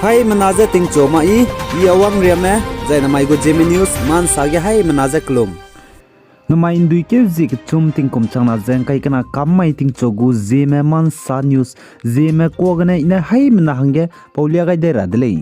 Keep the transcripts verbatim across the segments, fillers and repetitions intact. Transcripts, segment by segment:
Haimena je tingchu ma i, i Awang Riame, zai namai gu Zeme News, mansa ge haimena je kelum. Namai ’nduikeu zie kechum tingkum changna ze ’ngkai kena kam mai tingchu gu Zeme Mansa News, Zeme kuâ gene i ne haimena hangge paulia gai dei ra de lei.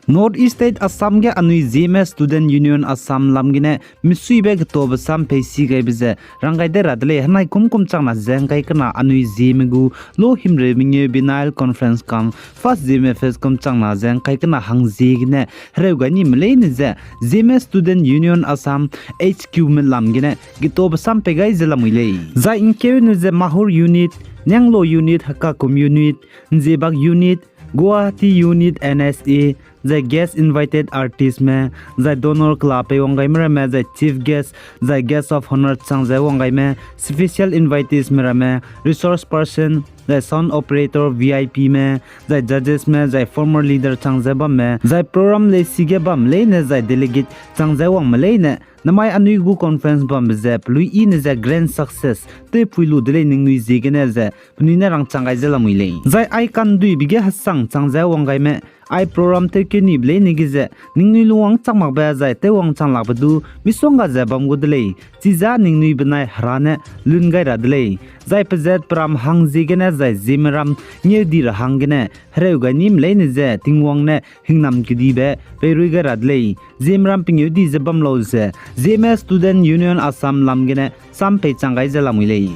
North East State Assam ge anui Zeme Student Union Assam lam gene misuibe getobe sam pei si gaibe ze rang gai dei ra de lei. Henai kum kum changna ze ’ngkai kena anui Zeme gu lo himreu mengeu biennial conference cum first Zeme Fest kum changna ze ’ngkai kena hangzie gene hereu gai nime leine ze Zeme Student Union Assam H Q me lam gene getobe sam pei gai ze lamui lei. Zai ’ngkeu ne ze Mahur Unit, Nianglo Unit, Hekakum Unit, Nzebak Unit, Guwahati Unit N S A, zai guest invited artist me, zai donor kela pei wang gaime ramme, zai chief guest, zai guest of honour chang ze wang gaime, special invitees me ramme, resource person, zai sound operator, V I P me, zai judges me, zai former leader chang ze bamme, zai program leisi ge bam leine, zai delegate chang ze wangme leine, namai anui gu conference bambe ze pelui i ne ze grand success tewpui lu de lei ningnui ziegene ze penui ne rangchang gai ze lamui lei. Zai ai kanduibe ge hesang chang ze wang gaime, ai program tewkenibe leine ge ze ningnui lungwang chang makbe zai tewwang chang lakbe du misongga ze bam gu de lei. Chize ningnui benai Hera ne lun gai ra de lei. Zai pezat peram hang ziegene zai Zeme ram ngeu di ra hanggene hereu gai nime leine ze Tingwang ne hingnam kedibe peirui gai ra de lei. Zeme ram pengeu di ze bam lau ze Zeme Student Union Assam lam gene sam pei chang gai ze lamui lei.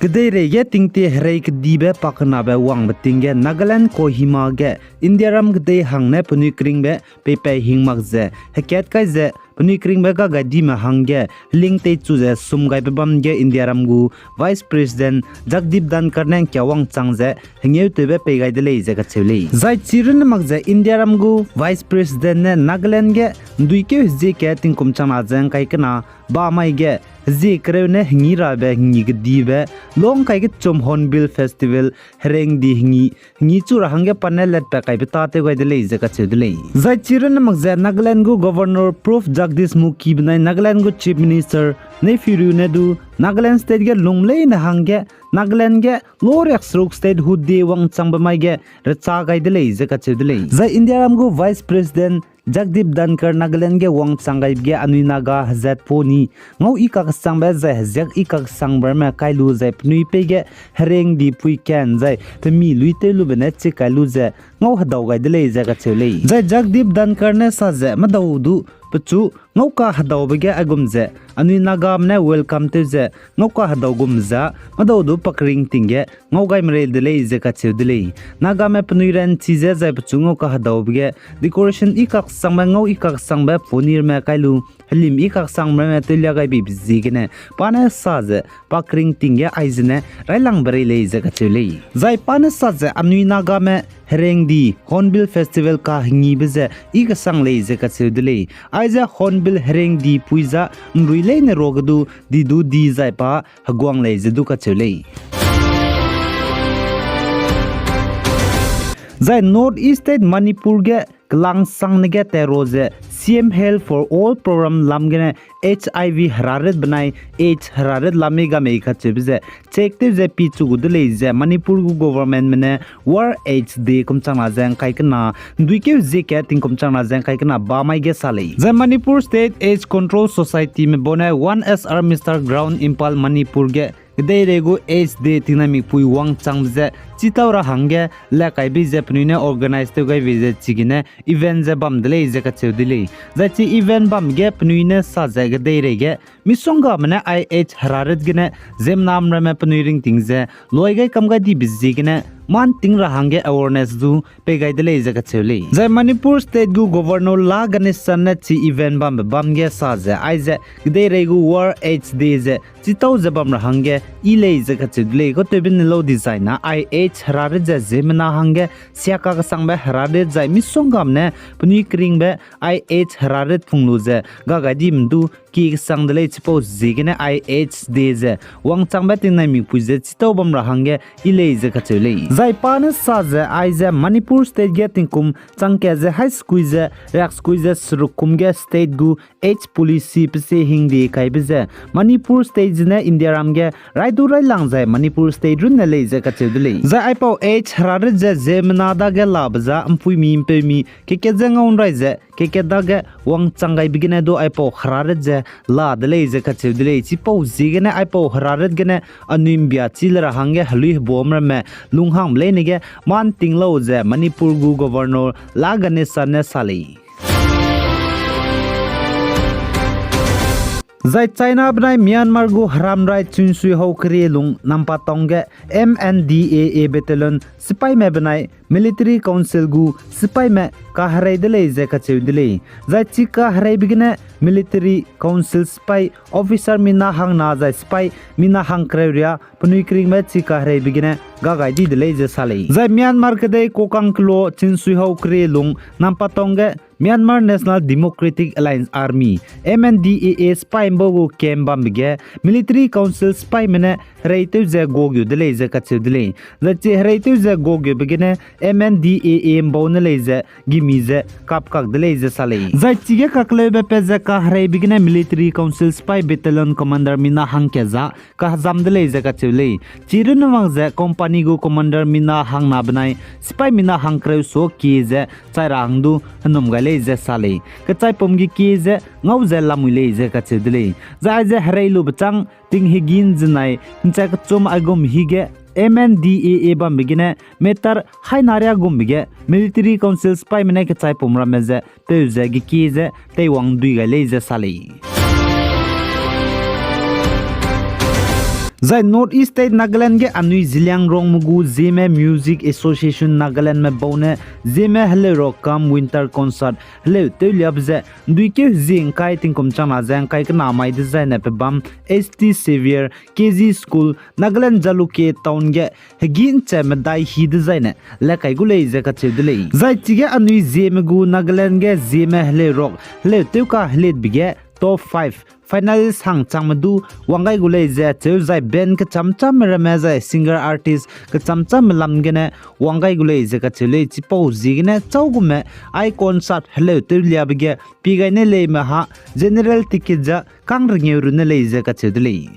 Kedeirei ge tingtie herei kedibe pakenabe wangbe ting ge Nagaland Kohima ge India ram kedei hangne penui keringbe peipai hing mak ze hekat kai ze penui keringbe gagaidime hangge heling teichu ze sum gaibe bam ge India ram gu Vice President Jagdeep Dhankhar ne ’ngkia wangchang ze hengeutewbe pei gai de lei ze kacheu lei. Zai chi runne mak ze India ram gu Vice President ne Nagaland ge ’nduikeu hezie kat tingkum changna ze ’ngkai kena ba mai ge hezie kereu ne hengi rabe hengi kedibe longkai kechum Hornbill Festival hereng di hengi chu ra hangge pa ne letpat kaibe tâtew gai de lei ze kacheu de lei. Zai chi runne mak ze Nagaland gu Governor Prof Jagdish Mukhi benai Nagaland gu Chief Minister Neiphiu Rio ne du Nagaland State ge lung leine hangge Nagaland ge loriak seruk Statehood Day wangchangbe mai ge recha gai de lei ze kacheu de lei. Zai India ram gu Vice President Jagdeep Dhankhar Nagaland ge wangchang gaibe ge anui Naga hezat pau ni ngau i kaksangbe zai heziak i kaksangbe ramme kai lu zai penui pei ge hereng di pui kan zai pemi lui tew lube ne chi kai lu ze ngau hedau gai de lei ze kacheu lei. Zai Jagdeep Dhankhar ne sa ze medau du pechu ngau kahedaube ge aigum ze anui Nagame ne welcome tew ze ngau kahedau gum ze medau du pakering ting ge ngau gai merei de lei ze kacheu de lei. Nagame penui ranchi ze zai pechu ngau kahedaube ge decoration i kaksangbe ngau i kaksangbe pau ni ramme kai lu helim i kaksangbe ramme tewlia gaibe ziegene pa ne sa ze pakering ting ge aizene railangbe rei lei ze kacheu lei. Zai pa ne sa ze anui Nagame hereng di Hornbill Festival kahengibe ze i kesang lei ze kacheu de lei. Aize Hornbill hereng di pui za ’nrui leine ruage du di du di zai pa heguang lei ze du kacheu lei. Zai North East State Manipur ge kelangsangne ge tat ra ze C M Health for All Program lam gene H I V herarit benai AIDS herarit lam mei ga mei kacheube ze check tew ze pichu gu de lei ze Manipur gu governmentme ne World AIDS Day kum changna ze ’ngkai kena ’nduikeu hezie kat tingkum changna ze ’ngkai kena ba mai ge sa lei. Zai Manipur State AIDS Control Societyme bau ne one S R Mister Ground Imphal Manipur ge kedeirei gu AIDS Day tingnaimikpui wangchangbe ze chitau ra hangge lekaibe ze penui ne organize tew gaibe ze chigene event ze bam de lei ze kacheu de lei. Zai chi event bam ge penui ne sa ze kedeirei ge misonggame ne AIDS herarit gene ziemmename ramme penui ringting ze loi gai kam gai dibe ziegene man ting ra hangge awareness du pei gai de lei ze kacheu lei. Zai Manipur State gu Governor La Ganesan ne chi event bambe bam ge sa ze aize kedeirei gu World AIDS Day ze chitau ze bam ra hangge i lei ze kacheu de lei. Kautewbe ne lau dizai na AIDS herarit ze ziemmena hangge siakakesangbe herarit zai misonggame ne penui keringbe AIDS herarit phung lu ze gagai dime du kie kesang de lei, chipau ziegene ai AIDS de ze wangchangbe tingnaimikpui ze chitau bam ra hangge yi lei ze kacheu lei. Zai pa ne sa ze aize Manipur State ge tingkum changkat ze hai sekui ze riak sekui ze seruk kum ge state gu AIDS policy pe se hingde kaibe ze Manipur State zene Indiaram ge raidu railang zai Manipur State runne lei ze kacheu de lei. Zai aipau AIDS heraret ze ziemmena dage labe za mpuimi mpeumi kekat ze ngau nrai ze kekat dage wangchang gaibe gene du aipau heraret ze la de lei ze kacheu de lei. Chipau ziegene aipau heraret gene anui mbia chi le ra hangge helui hebuam ramme lunghangbe leine ge mâ nting lau ze Manipur gu Governor La Ganesan ne sa lei. Zai China benai Myanmar gu heramrai chunsui hau kerie lung Nampa Town ge M N D A A battalion sipaime benai Military Council gu sipaime kaherei de lei ze kacheu de lei. Zai chi kahereibe gene Military Council sipai officer mina hangna zai sipai mina hangkereu riâ penui keringbe chi kahereibe gene ga gai di de lei ze sa lei. Zai Myanmar kedei kokang kelo chunsui hau kerie lung Nampa Town ge Myanmar National Democratic Alliance Army, M N D A A sipai mbau gu camp bambe ge Military Council sipaime ne hereitew ze guageu de lei ze kacheu de lei. Zai chi hereitew ze guageube gene M N D A A mbau ne lei ze gimi ze kapkak de lei ze sa lei. Zai chige kakleube pat ze kahereibe gene Military Council sipai battalion commander mina hangkat za kahezam de lei ze kacheu lei. Chi runne mak ze company gu commander mina hangna benai sipai mina hangkereu suakie ze chai ra hang du henum gai lei ze sa lei. Kechaipum ge kie ze ngau ze lamui lei ze kacheu de lei. Zai aize herei lube châng ting hegî nzenai nchat kechum aigum hige M N D A A bambe gene meter haina riâ gumbe ge Military Council sipaime ne kechaipum ramme ze peu ze gekie ze teiwang dui gai lei ze sa lei. Zai North East State Nagaland ge anui Zeliangrongme gu Zeme Music Association Nagalandme bau ne Zeme Heleurak kam Winter Concert heleu tewliabe ze nduikeu hezie ngkai tingkum changna ze ngkai kena mai dezaine pebâm S T Xavier K G School, Nagaland Jalukie Town ge hegî nche medai hi dezaine le kai gu lei ze kacheu de lei. Zai chige anui Zeme gu Nagaland ge Zeme Heleurak heleu tewka helietbe ge top five finalist hangchangme du wang gai gu lei ze cheu zai band kechamchamme ramme zai singer artist kechamchamme lam gene wang gai gu lei ze kacheu lei. Chipau ziegene châugume ai concert heleu tewliabe ge pie gai ne leime ha general ticket ze kang rengeu runne lei ze kacheu de lei.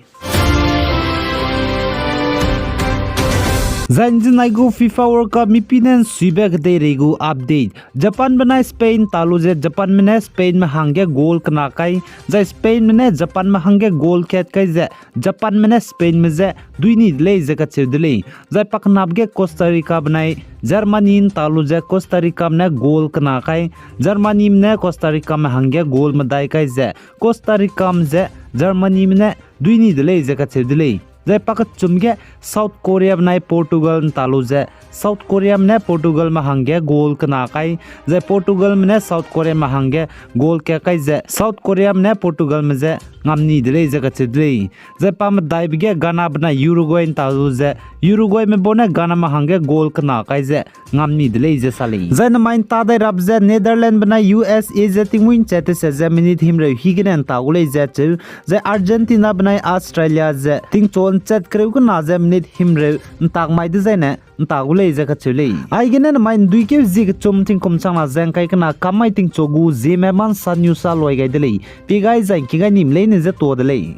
Zai nzenai gu FIFA World Cup mipine nsuibe kedeirei gu update. Japan benai Spain ta lu ze Japanme ne Spainme hangge goal kena kai, zai Spainme ne Japanme hangge goal kat kai ze Japanme ne Spainme je duini de lei ze kacheu de lei. Zai pakenabe ge Costa Rica benai Germany nta lu ze Costa Ricame ne goal kena kai, Germanyme ne Costa Ricame hangge goal medai kai ze Costa Ricame je Germanyme ne duini de lei ze kacheu de lei. Zai pakechum ge South Korea benai Portugal nta lu ze South Koreame ne Portugalme hangge goal kena kai, zai Portugalme ne South Koreame hangge goal kat kai ze South Koreame ne Portugalme je ngamni de lei ze kacheu de lei. Zai pamedaibe ge Ghana benai Uruguay nta lu ze Uruguayme bau ne Ghaname hangge goal kena kai ze ngamni de lei ze sa lei. Zai namai nta dai rabe ze Netherlands benai U S A ze tingmui nchat teset ze minute himreu higene nta gu lei ze cheu, zai Argentina benai Australia ze tingchu nchat kereu kena ze minute himreu ntak mai dezaine nta gu lei ze kacheu lei. Aigene namai nduikeu zie kechum tingkum changna ze ngkai kena kam mai tingchu gu Zeme Mansa News a loi gai de lei. Pie gai zai ki gai nim leine ze tuâ de lei.